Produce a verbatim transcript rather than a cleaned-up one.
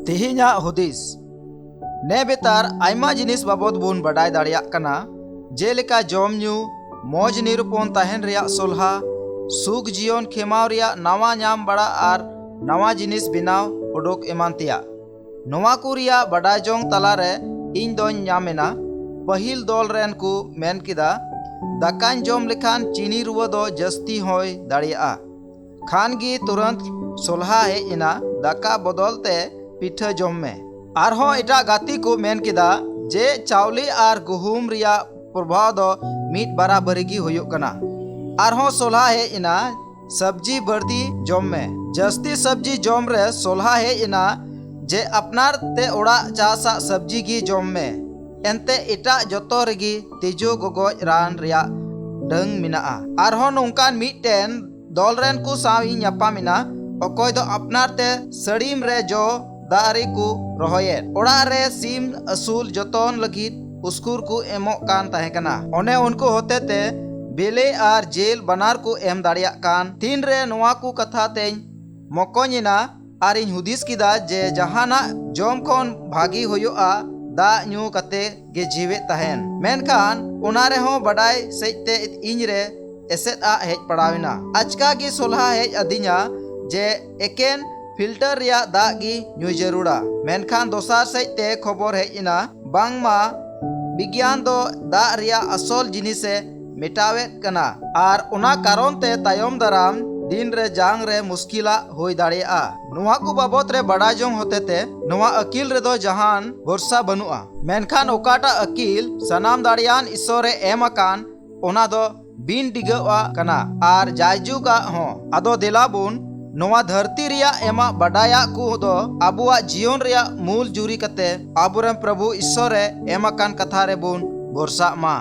ᱛᱮᱦᱮᱧᱟᱜ ᱦᱩᱫᱤᱥ᱾ ᱱᱮ ᱵᱮᱛᱟᱨ ᱟᱭᱢᱟ ᱡᱤᱱᱤᱥ ᱵᱟᱵᱚᱫ ᱵᱚᱱ ᱵᱟᱰᱟᱭ ᱫᱟᱲᱮᱭᱟᱜ ᱠᱟᱱᱟ, ᱡᱮᱞᱮᱠᱟ ᱡᱚᱢ ᱧᱩ, ᱢᱚᱡᱽ ᱱᱤᱨᱩᱯᱚᱱ ᱛᱟᱦᱮᱱ ᱨᱮᱭᱟᱜ ᱥᱚᱞᱦᱟ, ᱥᱩᱠ ᱡᱤᱭᱚᱱ ᱠᱷᱮᱢᱟᱣ ᱨᱮᱭᱟᱜ ᱱᱟᱣᱟ ᱧᱟᱢ ᱵᱟᱲᱟ ᱟᱨ ᱱᱟᱣᱟ ᱡᱤᱱᱤᱥ ᱵᱮᱱᱟᱣ ᱩᱰᱩᱠ ᱮᱢᱟᱱ ᱛᱮᱭᱟᱜ᱾ ᱱᱚᱣᱟ ᱠᱚ ᱨᱮᱭᱟᱜ ᱵᱟᱰᱟᱭ ᱡᱚᱝ ᱛᱟᱞᱟᱨᱮ ᱤᱧ ᱫᱚᱧ ᱧᱟᱢ ᱮᱱᱟ, ᱯᱟᱹᱦᱤᱞ ᱫᱚᱞ ᱨᱮᱱ ᱠᱚ ᱢᱮᱱ ᱠᱮᱫᱟ, ᱫᱟᱠᱟᱧ ᱡᱚᱢ ᱞᱮᱠᱷᱟᱱ ᱪᱤᱱᱤ ᱨᱩᱣᱟᱹ ᱫᱚ ᱡᱟᱹᱥᱛᱤ ᱦᱚᱸᱭ ᱫᱟᱲᱮᱭᱟᱜᱼᱟ᱾ ᱠᱷᱟᱱ ᱜᱮ ᱛᱩᱨᱟᱹᱱᱛ ᱥᱚᱞᱦᱟ ᱦᱮᱡ ᱮᱱᱟ, ᱫᱟᱠᱟ ᱵᱚᱫᱚᱞ ᱛᱮ ᱯᱤᱴᱷᱟᱹ ᱡᱚᱢ ᱢᱮ᱾ ᱟᱨᱦᱚᱸ ᱮᱴᱟᱜ ᱜᱟᱛᱮ ᱠᱚ ᱢᱮᱱ ᱠᱮᱫᱟ ᱡᱮ ᱪᱟᱣᱞᱮ ᱟᱨ ᱜᱩᱦᱩᱢ ᱨᱮᱭᱟᱜ ᱯᱨᱚᱵᱷᱟᱣ ᱫᱚ ᱢᱤᱫ ᱵᱟᱨᱟᱵᱟᱹᱨᱤ ᱜᱮ ᱦᱩᱭᱩᱜ ᱠᱟᱱᱟ᱾ ᱟᱨᱦᱚᱸ ᱥᱚᱞᱦᱟ ᱦᱮᱡ ᱮᱱᱟ, ᱥᱚᱵᱽᱡᱤ ᱵᱟᱹᱲᱛᱤ ᱡᱚᱢ ᱢᱮ᱾ ᱡᱟᱹᱥᱛᱤ ᱥᱚᱵᱽᱡᱤ ᱡᱚᱢ ᱨᱮ ᱥᱚᱞᱦᱟ ᱦᱮᱡ ᱮᱱᱟ ᱡᱮ ᱟᱯᱱᱟᱨ ᱛᱮ ᱚᱲᱟᱜ ᱪᱟᱥᱟᱜ ᱥᱚᱵᱽᱡᱤ ᱜᱮ ᱡᱚᱢ ᱢᱮ, ᱮᱱᱛᱮ ᱮᱴᱟᱜ ᱡᱚᱛᱚ ᱨᱮᱜᱮ ᱛᱤᱡᱩ ᱜᱚᱜᱚᱡ ᱨᱟᱱ ᱨᱮᱭᱟᱜ ᱰᱟᱹᱝ ᱢᱮᱱᱟᱜᱼᱟ᱾ ᱟᱨᱦᱚᱸ ᱱᱚᱝᱠᱟᱱ ᱢᱤᱫᱴᱮᱱ ᱫᱚᱞ ᱨᱮᱱ ᱠᱚ ᱥᱟᱶ ᱤᱧ ᱧᱟᱯᱟᱢ ᱮᱱᱟ, ᱚᱠᱚᱭ ᱫᱚ ᱟᱯᱱᱟᱨ ᱛᱮ ᱥᱟᱹᱲᱤᱢ ᱨᱮ ᱡᱚ ᱫᱟᱨᱮ ᱠᱚ ᱨᱚᱦᱚᱭᱮᱫ, ᱚᱲᱟᱜ ᱨᱮ ᱥᱤᱢ ᱟᱹᱥᱩᱞ ᱡᱚᱛᱚᱱ ᱞᱟᱹᱜᱤᱫ ᱩᱥᱠᱩᱨ ᱠᱚ ᱮᱢᱚᱜ ᱠᱟᱱ ᱛᱟᱦᱮᱸ ᱠᱟᱱᱟ᱾ ᱚᱱᱮ ᱩᱱᱠᱩ ᱦᱚᱛᱮᱛᱮ ᱵᱮᱞᱮ ᱟᱨ ᱡᱮᱞ ᱵᱟᱱᱟᱨ ᱠᱚ ᱮᱢ ᱫᱟᱲᱮᱭᱟᱜ ᱠᱟᱱ᱾ ᱛᱤᱱᱨᱮ ᱱᱚᱣᱟ ᱠᱚ ᱠᱟᱛᱷᱟ ᱛᱮᱧ ᱢᱚᱠᱚᱧ ᱮᱱᱟ, ᱟᱨᱤᱧ ᱦᱩᱫᱤᱥ ᱠᱮᱫᱟ ᱡᱮ ᱡᱟᱦᱟᱱᱟᱜ ᱡᱚᱢ ᱠᱷᱚᱱ ᱵᱷᱟᱜᱮ ᱦᱩᱭᱩᱜᱼᱟ ᱫᱟᱜ ᱧᱩ ᱠᱟᱛᱮ ᱜᱮ ᱡᱤᱣᱮᱫ ᱛᱟᱦᱮᱱ᱾ ᱢᱮᱱᱠᱷᱟᱱ ᱚᱱᱟ ᱨᱮᱦᱚᱸ ᱵᱟᱰᱟᱭ ᱥᱮᱡ ᱛᱮ ᱤᱧ ᱨᱮ ᱮᱥᱮᱫ ᱟᱜ ᱦᱮᱡ ᱯᱟᱲᱟᱣ ᱮᱱᱟ᱾ ᱟᱪᱠᱟ ᱜᱮ ᱥᱚᱞᱦᱟ ᱦᱮᱡ ᱟᱹᱫᱤᱧᱟ ᱡᱮ ᱮᱠᱮᱱ ᱯᱷᱤᱞᱴᱟᱨ ᱨᱮᱭᱟᱜ ᱫᱟᱜ ᱜᱮ ᱧᱩᱭ ᱡᱟᱹᱨᱩᱲᱟ᱾ ᱢᱮᱱᱠᱷᱟᱱ ᱫᱚᱥᱟᱨ ᱥᱮᱡ ᱛᱮ ᱠᱷᱚᱵᱚᱨ ᱦᱮᱡ ᱮᱱᱟ, ᱵᱟᱝᱢᱟ ᱵᱤᱜᱽᱭᱟᱱ ᱫᱚ ᱫᱟᱜ ᱨᱮᱭᱟᱜ ᱟᱥᱚᱞ ᱡᱤᱱᱤᱥᱮ ᱢᱮᱴᱟᱣᱮᱫ ᱠᱟᱱᱟ, ᱟᱨ ᱚᱱᱟ ᱠᱟᱨᱚᱱ ᱛᱮ ᱛᱟᱭᱚᱢ ᱫᱟᱨᱟᱢ ᱫᱤᱱ ᱨᱮ ᱡᱟᱝ ᱨᱮ ᱢᱩᱥᱠᱤᱞᱟᱜ ᱦᱩᱭ ᱫᱟᱲᱮᱭᱟᱜᱼᱟ᱾ ᱱᱚᱣᱟ ᱠᱚ ᱵᱟᱵᱚᱛ ᱨᱮ ᱵᱟᱰᱟᱭ ᱡᱚᱝ ᱦᱚᱛᱮᱛᱮ ᱱᱚᱣᱟ ᱟᱹᱠᱤᱞ ᱨᱮᱫᱚ ᱡᱟᱦᱟᱱ ᱵᱷᱚᱨᱥᱟ ᱵᱟᱹᱱᱩᱜᱼᱟ᱾ ᱢᱮᱱᱠᱷᱟᱱ ᱚᱠᱟᱴᱟᱜ ᱟᱹᱠᱤᱞ ᱥᱟᱱᱟᱢ ᱫᱟᱲᱮᱭᱟᱱ ᱤᱥᱚᱨᱮ ᱮᱢ ᱟᱠᱟᱱ, ᱚᱱᱟ ᱫᱚ ᱵᱤᱱ ᱰᱤᱜᱟᱹᱣᱟᱜ ᱠᱟᱱᱟ ᱟᱨ ᱡᱟᱭᱡᱩᱜᱟᱜ ᱦᱚᱸ᱾ ᱟᱫᱚ ᱫᱮᱞᱟ ᱵᱚᱱ ᱱᱚᱣᱟ ᱫᱷᱟᱹᱨᱛᱤ ᱨᱮᱭᱟᱜ ᱮᱢᱟᱜ ᱵᱟᱰᱟᱭᱟᱜ ᱠᱚ ᱫᱚ ᱟᱵᱚᱣᱟᱜ ᱡᱤᱭᱚᱱ ᱨᱮᱭᱟᱜ ᱢᱩᱞ ᱡᱩᱨᱤ ᱠᱟᱛᱮ ᱟᱵᱚᱨᱮᱱ ᱯᱨᱚᱵᱷᱩ ᱤᱥᱚᱨᱮ ᱮᱢ ᱟᱠᱟᱱ ᱠᱟᱛᱷᱟ ᱨᱮᱵᱚᱱ ᱵᱷᱚᱨᱥᱟᱜ ᱢᱟ᱾